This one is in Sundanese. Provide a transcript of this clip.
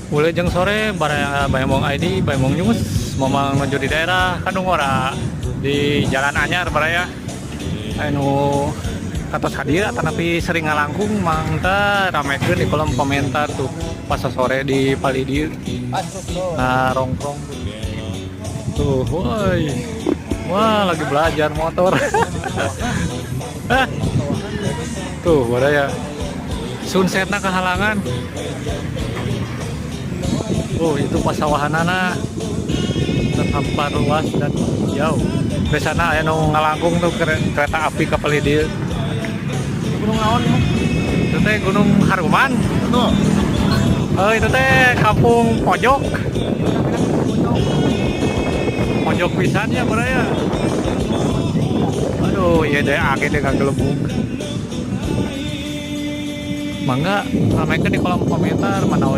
Wilujeng sore, baraya Bayamong ID, Bayamong News, Mamang menuju di daerah Kadungora di Jalan Anyar, baraya. Anu katos hadir tapi sering ngalangkung, mangga ramekeun di kolom komentar. Tuh, pas sore di palih dieu. Nah, rongkrong tuh. Woi, wah, lagi belajar motor. Hah. Tuh, baraya, sunsetna kehalangan. Oh, itu pasawahanana terhampar luas dan jauh. Biasanya aya nu ngalangkung tuh kereta api ke palih dieu. Gunung naon ya? Itu teh Gunung Haruman. Betul. Oh, itu teh kampung pojok. Pojok pisan ya, baraya. Aduh, iya deh, angin dengan gelembung. Mangga ramekeun di kolom komentar mana.